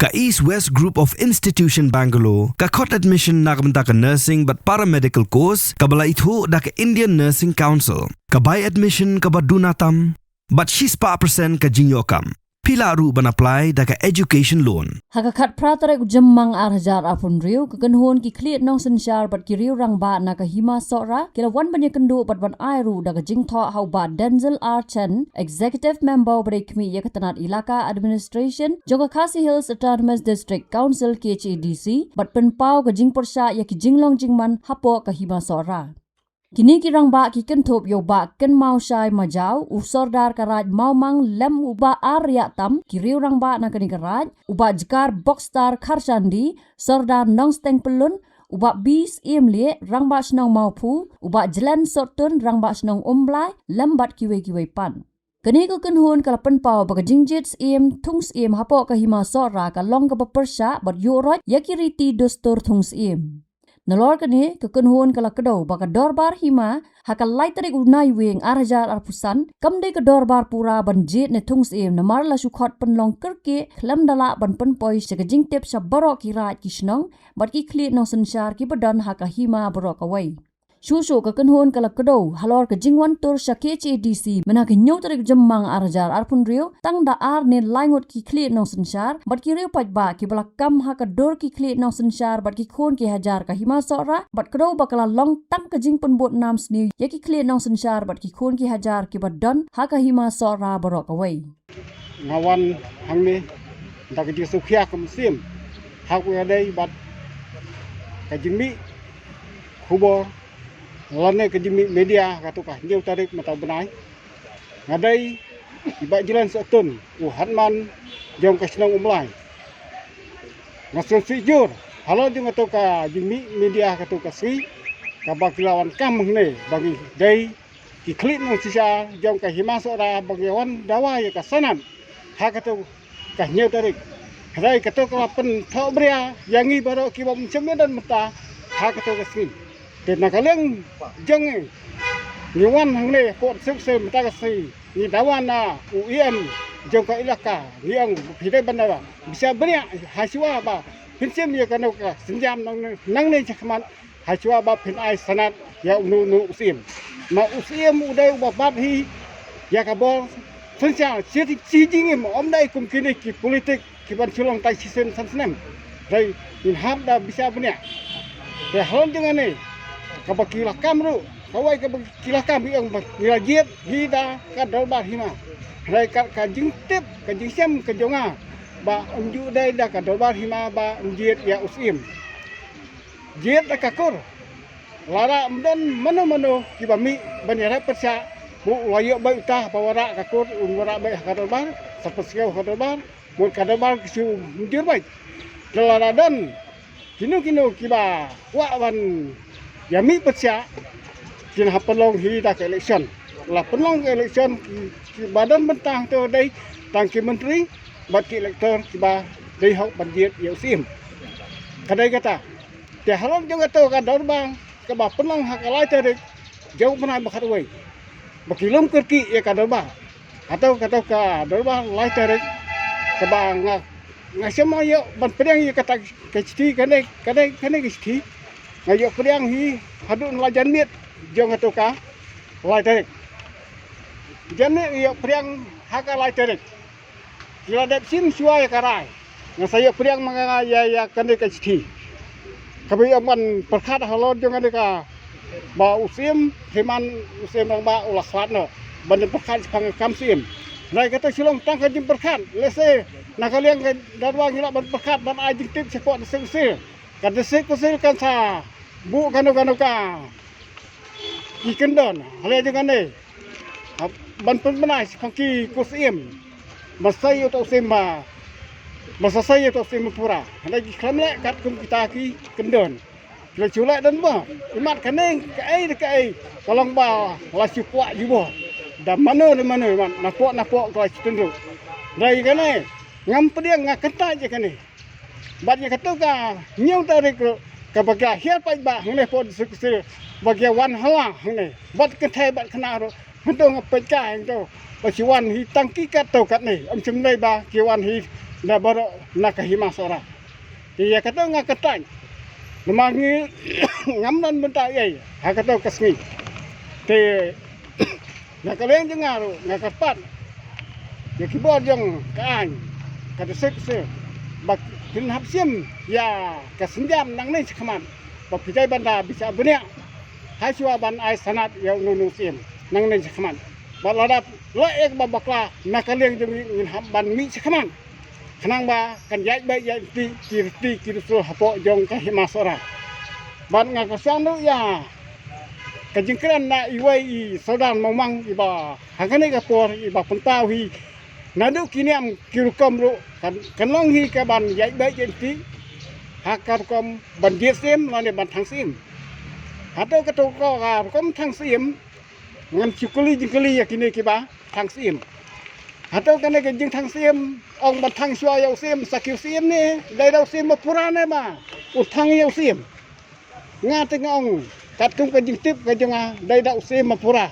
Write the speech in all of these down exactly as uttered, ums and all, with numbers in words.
Ka East West Group of Institution Bangalore ka khot admission na ka bynta ka nursing bad paramedical course kaba la ithuh da ka Indian Nursing Council. Ka bai admission kaba duna tam bad shispah percent ka jingïoh kam. Phi lah ruh ban apply da ka education loan. Ha ka khatphra tarik u Jymmang ar hajar arphew hynriew, ka kynhun ki khlieh nongsynshar bad ki riew rangbah na ka Hima Sohra ki la wan ban ïakynduh bad ban ai ruh da ka jingthoh ha u Bah Denzil R Chen, Executive Member ba dei khmih ïa ka tnat Elaka Administration jong ka Khasi Hills Autonomous District Council, K H A D C, bad pynpaw ka jingpyrshah ïa ki jinglong jingman hapoh ka Hima Sohra. Kine ki rangbah ki kynthup ïa u Bah Kynmaw Shai Majaw, u Sordar ka Raid Mawmang, lem u Bah Ar Riah Tam, ki riew rangbah na kane ka raid, u Bah Jkar Bokstar Kharshandi, Sordar Nongsteng Pyllun, u Bah B Syiem Lieh, rangbah shnong Mawphu, u Bah Jlen Sohtun, rangbah shnong Umblai, lem bad kiwei kiwei pat. Kane ka kynhun ka la pynpaw ba ka jingjied syiem thung syiem hapoh ka Hima Sohra ka long kaba pyrshah bad ïuh roit ïa ki riti dustur thung syiem. Nalor kane, ka kynhun ka la kdew ba ka Dorbar Hima ha ka lai tarik u Naiwieng ar hajar arphew san kam dei ka dorbar pura ban jied ne thung syiem, namar la shu khot pynlong kyrkieh khlem da lah ban pynpoi sha ka jingtip sha baroh ki raid ki shnong bad ki khlieh nongsynshar kiba don ha ka hima baroh kawei. Shuh shuh ka kynhun ka la kdew halor ka jingwan tur sha K H A D C mynha ka hynñiew tarik Jymmang ar hajar arphew hynriew, tang da ar ne lai ngut ki khlieh nongsynshar bad ki riew paidbah kiba la kam ha ka dur ki khlieh nongsynshar bad ki khun ki hajar ka Hima Sohra, bad kdew ba ka la long tang ka jingpynbud nam sniew ïa ki khlieh nongsynshar bad ki khun ki hajar kiba don ha ka Hima Sohra baroh kawei. Nga wan hangne da ka jingsngewkhia ka mynsiem ha kaba ïadei bad ka jingmih khubor lane ka jingmih media ha kato ka hynñiew tarik mynta u bnai. Nga dei i Bah Jlen Sohtun, u hadman jong ka shnong Umblai. Nga sngewsih jur halor jong kato ka jingmih media ha kato ka sngi kaba ki la wan kam hangne ba ngi dei ki khlieh nongsynshar jong ka Hima Sohra ba ngi wan dawa ïa ka sanad ha kato ka hynñiew tarik. Hynrei kato ka la pynthohbria ïa ngi baroh kiba ym shym ïadon bynta ha kato ka sngi. Te na ka liang jong ngi, ngi wan hangne hapoh District Council mynta ka sngi, ngi dawa na u E M jong ka Elaka, ngi ong phi dei ban dawa. Bishar bniah ha shuwa ba phin shim ïa kano ka sienjam nangne, nangne shakhmat ha shuwa ba phin ai sanad ïa uno uno u syiem. Ma u syiem u dei uba bat hi ïa ka bor synshar shi, shi jingim, ym dei kum kine ki politik ki ban shu long tai shisien san snem. Dei ngin hap da bishar bniah. Te halor jong kane kaba ki la kam ruh, kawei kaba ki la kam ruh ïa ba ki la jied hi da ka Dorbar Hima. Dei ka, ka jingtip, ka jingshem ka jong nga ba ym ju dei da ka Dorbar Hima ba ym jied ïa u syiem. Jied da ka kur. Lada ym don mano mano kiba mih ban ïarap pyrshah, u la ïoh beit uta ba wanrah ka kur, un wanrah beit ha ka dorbar, sa pynsngew ha ka dorbar, mut ka dorbar ki shu mynjur beit. Te lada don kino kino kiba kwah ban ïa mih pyrshah, kin hap pynlong hi da ka election. La pynlong ka election ki, kiba don bynta hangto dei tang ki myntri bad ki elector kiba dei hok ban jied ïa u syiem. Ka dei kata. Te halor jong kato ka dorbar kaba pynlong ha ka lai tarik jong u bnai ba khatwei, ba ki lum kyrkieh ïa ka dorbar. Hato kato ka dorbar lai tarik kaba nga, nga shem ïoh ban pdiang ïa kata ka shithi, kane, kane, kane ka shithi nga ïoh pdiang hi haduh na la janmiet jong kato ka lai tarik. Janmiet nga ïoh pdiang ha ka lai tarik. Ki la dep shim shuwa ïa ka rai. Nga sa ïoh pdiang ma nga ïa, ïa kane ka shithi. Kaba ïoh ban pyrkhat halor jong kane kaba u syiem, hynmen u syiem rangbah u la slad noh ban pyrkhat shaphang ka kam syiem. Hynrei kato shu long tang ka jingpyrkhat. Lehse na ka liang ka dorbar ngi lah ban pyrkhat ban ai jingtip shapoh District Council. Ka District Council kan sa buh kano kano ka ki kyndon halor jong kane. Ha, ban pynbna shaphang ki kur syiem. Ban sa ïoh uta u syiem ba, ban sa sa ïoh uta u syiem ba pura. Hynrei ki khlem leh katkum kita ki kyndon. Ki la shu leh don ba, imat kane kaei da kaei ka long ba la shu kwah jubor da mano da mano, imat napoh napoh ka la shu tynruh. Hynrei kane ngam pdiang, nga kyntait ïa kane. Bad ïa kato ka hynñiew tarik ruh kaba ka hiar paidbah hangne hapoh District Council ba ka wan hala hangne bad kynthei bad khynnah ruh Hangto nga peit ka hangto ba ki wan hi tang ki katto katne, ym shym dei ba ki wan hi na baroh na ka Hima Sohra. Te ïa kato nga kyrteng. Namar ngi ngam don bynta ei ha kato ka sngi. Te na ka liang jong nga ruh nga kyrpad ïa ki bor jong ka aiñ, ka district, ba kin hap shim ïa ka sienjam nangne shakhmat, ba phi dei ban da bishar bniah ha shuwa ban ai sanad ïa uno uno u syiem nangne shakhmat. Bad lada leh ïa kaba bakla, na ka liang jong ngi ngin hap ban mih shakhmat, khnang ba kan ïaid beit ïaid lynti ki riti ki dustur hapoh jong ka Hima Sohra. Bad nga kyrshan ruh ïa ka jingkren na iwei i Sordar Mawmang iba ha kane ka por iba pynpaw hi naduh ki niam ki rukom ruh kan, kan long hi kaban ïaid beit ïaid lynti ha ka rukom ban jied syiem lane ban thang syiem. Hato kato ka rukom thang syiem, ngan shu kylli jingkylli ïa kine kiba thang syiem. Hato kane ka jingthang syiem, ong ban thang shuwa ïa u syiem, sa ki u syiem ne dei da u syiem ba pura ne ba u thang ïa u syiem. Nga te nga ong katkum ka jingtip ka jong nga, dei da u syiem ba pura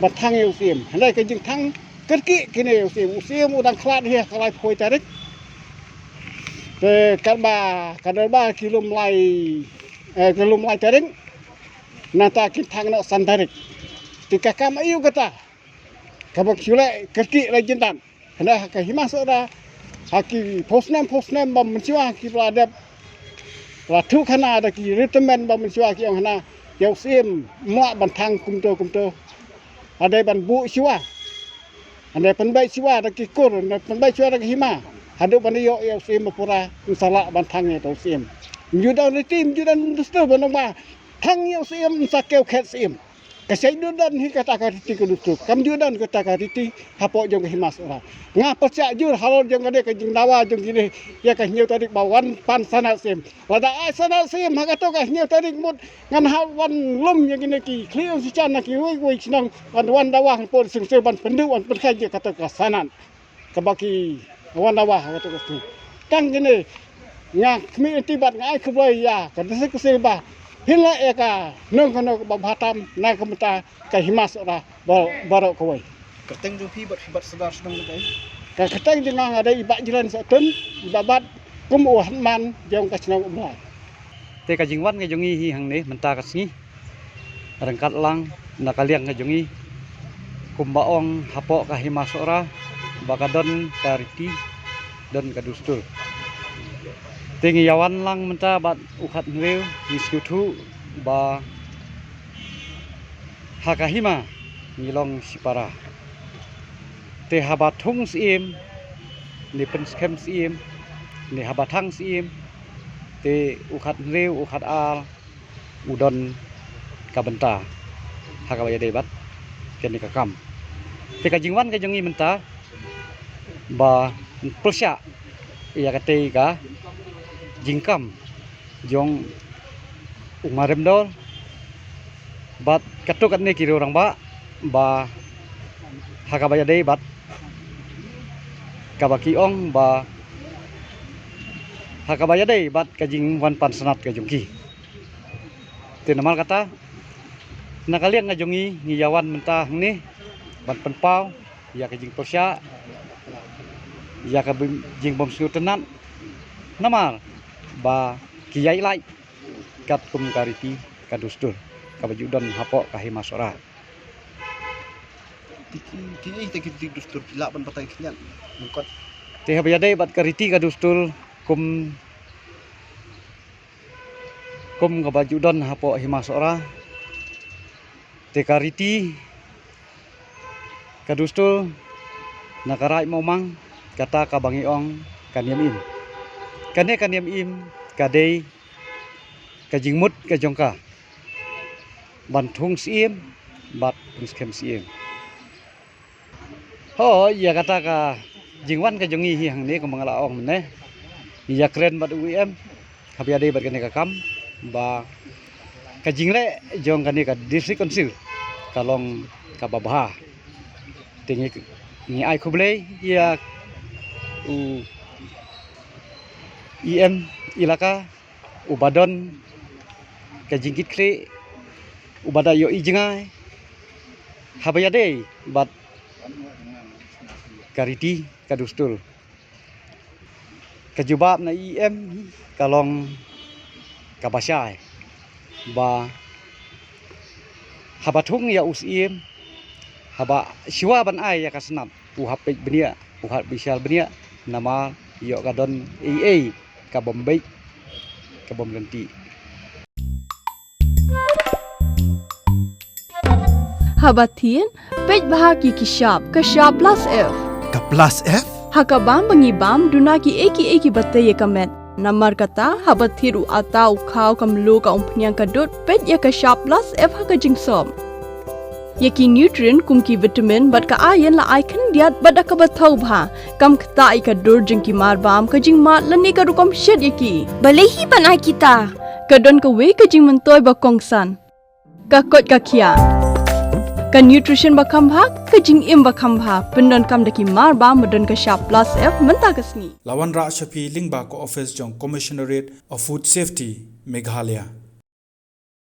ba thang ïa u syiem. Hynrei ka jingthang kyrkieh kine ïa u syiem, u syiem u dang khlad hi ha ka laiphew tarik. Te katba ka dorbar ki lum lai, eh, ki lum lai tarik, nangta kin thang noh san tarik. Te ka kam aïu kata kaba ki leh kyrkieh la jingdan? Hynrei ha ka Hima Sohra, ha ki phew snem phew snem ba mynshuwa kiba la dep, la thuh khana da ki ritemen ba mynshuwa ki ong khana, ïa u syiem ym lah ban thang kumto kumto. Hadei ban buh shuwa, hadei pynbeit shuwa da ki kur, hadei pynbeit shuwa da ki hima, haduh ban ïoh ïa u syiem ba pura, ym sa lah ban thang ïa u syiem. Ym ju don riti, ym ju don dustur ban ong ba thang ïa u syiem, ym sa kiew khet syiem. Ka shait dudon hi kata ka riti ka dustur, kam ju don kata ka riti hapoh jong ka Hima Sohra. Nga pyrshah jur halor jong kane ka jingdawa jong kine ïa ka hynñiew tarik ba wan pan sanad syiem. Lada ai sanad syiem ha kato ka hynñiew tarik mut, ngan hap wan lum ïa kine ki khlieh u shisha na kiwei kiwei ki shnong, wan, wan dawa hapoh Seng Sir ban pynduh, wan pynkheiñ ïa kato ka sanad kaba ki wan dawa ha kato ka sngi. Tang kine nga khmih lynti bad nga ai khublei ïa ka District Council ba phin leh ïa ka nongkynnoh kaba bha tam na ka bynta ka Hima Sohra ba-, baroh kawei. Kyrteng jong phi bad phi bad sordar shnong ka dei? Ka kyrteng jong nga nga dei i Bah Jlan Sohtun, i Bah Bat, kum u Hadman jong ka shnong Umlai. Te ka jingwan ka jong ngi hi hangne mynta ka sngi, ryngkat lang na ka liang ka jong ngi, kumba ong hapoh ka Hima Sohra ba ka don ka riti, don ka dustur. Te ngi ïawan lang mynta bad u khathynriew, ngi sngewthuh ba ha ka hima ngi long shipara. Te haba thung syiem ne pynskhem syiem ne haba thang syiem, te u khathynriew, u khatar u don ka bynta ha kaba ïadei bad kane ka kam. Te ka jingwan ka jong ngi mynta ba pyrshah ïa katei ka jingkam jong u Marem Dor bad katto katne ki rangbah ba ha kaba ïadei bad kaba ki ong ba ha kaba ïadei bad ka jingwan pan sanad ka jong ki. Te namar kata na ka liang ka jong ngi ngi ïawan mynta hangne ban pynpaw ïa ka jingpyrshah, ïa ka bym-, jingbymsngewtynnat namar ba ki ïaid lait katkum ka riti ka dustur kaba ju don hapoh ka Hima Sohra. Ki, ki, ki, ki, ki dustur ki lah ban batai khyndiat. Te haba ïadei bad ka riti ka dustur kum, kum kaba ju don hapoh Hima Sohra. Te ka riti ka dustur na ka Raid Mawmang, kata kaba ngi ong ka niam im. Kane ka niam im ka dei ka jingmut ka jong ka ban thung syiem bad pynskhem syiem. Ho, ïa kata ka jingwan ka jong ngi hi hangne kumba nga la ong mynne, ïa kren bad u E M haba ïadei bad kane ka kam ba ka jingleh jong kane ka District Council ka long kaba bha. Te ngi, ngi ai khublei ïa u E M Elaka uba don ka jingkitkhlieh, uba da ïohi jngai, Haba ïadei bad ka riti ka dustur, ka jubab na E M ka long kaba shai ba haba thung ïa u Syiem, haba shuwa ban ai ïa ka snap, u hap peit bniah, u hap bishar bniah, namar ïoh ka don ei ei ka bym beit, ka bym rynti. Haba thied, peit bha ki ki shap, ka shap plus F. Ka plus F? Ha ka bam ba ngi bam, duna ki ei ki ei kiba tei ïa ka met. Namar kata, haba thied u atta u khaw, ka mluh, ka umphniang, ka dud, peit ïa ka shap plus F ha ka jingsop. Ïa ki nutrient kum ki vitamin bad ka iron la ai khyndiat bad da kaba thaw bha. Kam ktah ïa ka dur jong ki mar bam, ka jingmad lane ka rukom shet ïa ki. Balei hi ban ai kita? Ka don kawei ka jingmyntoi ba kongsan. Ka koit ka khiah. Ka nutrition ba kham bha, ka jingim ba kham bha. Pyndonkam da ki mar bam ba don ka shap plus F mynta ka sngi. La wanrah sha phi lyngba ka office jong Commissionerate of Food Safety, Meghalaya.